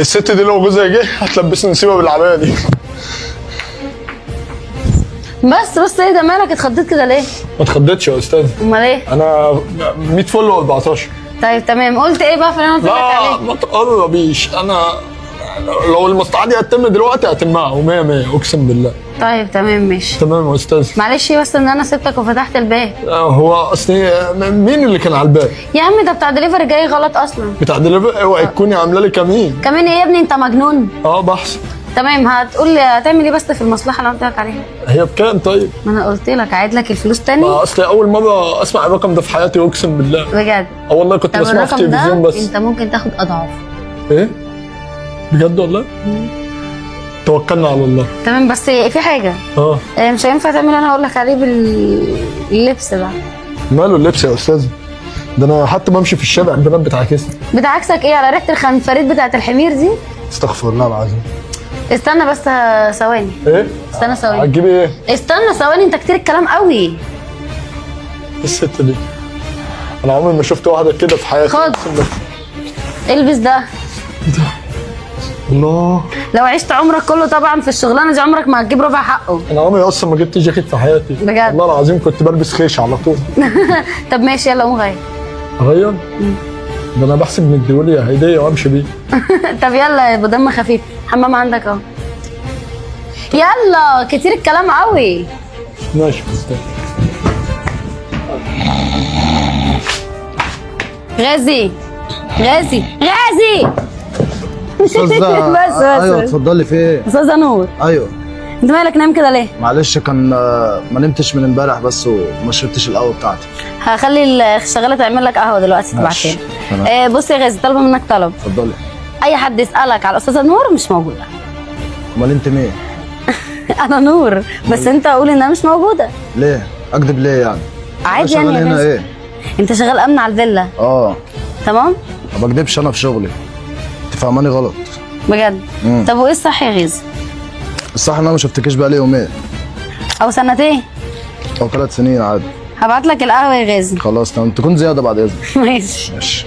الست دي لو جوزها جه هتلبسني نسيبه بالعبايه دي. بس ايه ده، مالك اتخضيت كده ليه؟ ما اتخضيتش يا استاذ. امال ايه؟ انا 100 فل و14. طيب تمام، قلت ايه بقى في اللي انا قلت لك لا عليه؟ ما تقربيش، انا لو المصلحة دي هتتم دلوقتي هتمها و100 100 اقسم بالله. طيب تمام ماشي. تمام يا استاذ. معلش بس ان انا سبتك وفتحت الباب. هو اصلي مين اللي كان على الباب؟ يا عم ده بتاع دليفري جاي غلط اصلا. بتاع دليفري؟ اوعي تكوني عامله لي كمين. كمان ايه يا ابني، انت مجنون؟ اه بحث. تمام، هتقول لي هتعمل ايه بس في المصلحة اللي انا قلت لك عليها؟ هي بكام طيب؟ ما انا قلت لك عيد لك الفلوس تاني. ما اصلي اول مرة اسمع الرقم ده في حياتي اقسم بالله. بجد؟ اه والله كنت طب بسمعه في الرقم التلفزيون ده بس. انت ممكن تاخد اضعاف. ايه؟ بجد والله؟ توكلنا على الله. تمام بس في حاجة. اه مش هينفع تعمل اللي انا هقول لك عليه باللبس ده. ماله اللبس يا استاذ؟ ده انا حتى بمشي في الشارع البنات بتعاكسني. بتعكسك ايه على ريحه الخنفريت بتاعت الحمير دي؟ استغفر الله العظيم. استنى بس ثواني. ايه؟ استنى ثواني. هتجيبي ايه؟ استنى ثواني، انت كتير الكلام قوي. إيه الست دي؟ انا عمري ما شفت واحدة كده في حياتي. خد. أقسم بالله. البس ده. الله، لو عشت عمرك كله طبعا في الشغلانة دي عمرك ما هتجيب ربع حقه. انا عمري اصلا ما جبت جاكيت في حياتي. بجد؟ والله العظيم كنت بلبس خيش على طول. طب ماشي يلا قوم غير. اغير؟ ده انا بحسب مديهولي هديه وامشي بيه. طب يلا يا دم خفيف، حمام عندك اهو. يلا كتير الكلام قوي. ماشي يا استاذ. غازي غازي غازي. استاذة بس بس. ايوه اتفضلي، في ايه؟ استاذه نور. ايوه انت مالك نايم كده ليه؟ معلش، كان ما نمتش من امبارح بس وما شربتش القهوة بتاعتي. هخلي الشغاله تعمل لك قهوة دلوقتي ماشي. تبعتها. تمام. بص يا غازي، طالبه منك طلب. اتفضلي. اي حد يسالك على الاستاذة نور مش موجودة. امال انت مين؟ انا نور، بس انت قول انها مش موجودة. ليه؟ اكذب ليه يعني؟ عادي أنا يعني شغال يا هنا غازي. ايه؟ انت شغال امن على الفيلا. اه تمام؟ ما بكدبش انا في شغلي. انت فاهماني غلط. بجد؟ طب وايه الصح يا غازي؟ الصح ان انا ما شفتكيش بقالي يومين او سنتين او 3 سنين عادي. هبعت لك القهوة يا غازي. خلاص تمام، تكون زيادة بعد اذنك. ماشي. ماشي.